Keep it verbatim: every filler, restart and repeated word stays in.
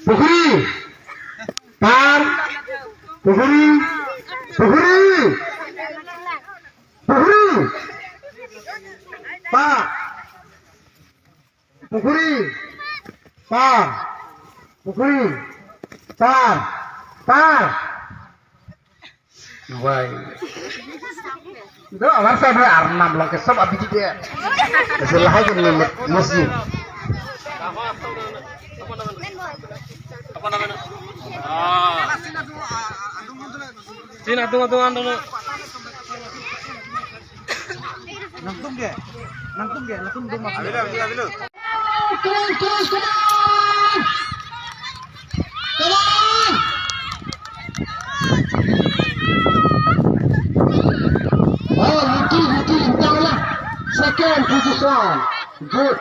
Pukhuri. Par. Pukhuri. Pukhuri. Pukhuri. Par. Pukhuri. Par. Pukhuri. Par. Par. Wai. Do, alar sa do arnam lo ke sob abidi de. Kasi lahai ke nemet musim. Apa namanya? Ah. Sini atung atung ando. Nangtum ke? Nangtum ke? Nangtum dong. Abilu, abilu, abilu. Come on, come on, come on! Come on! Oh, Luti, Luti, Intangla. Second position. Good.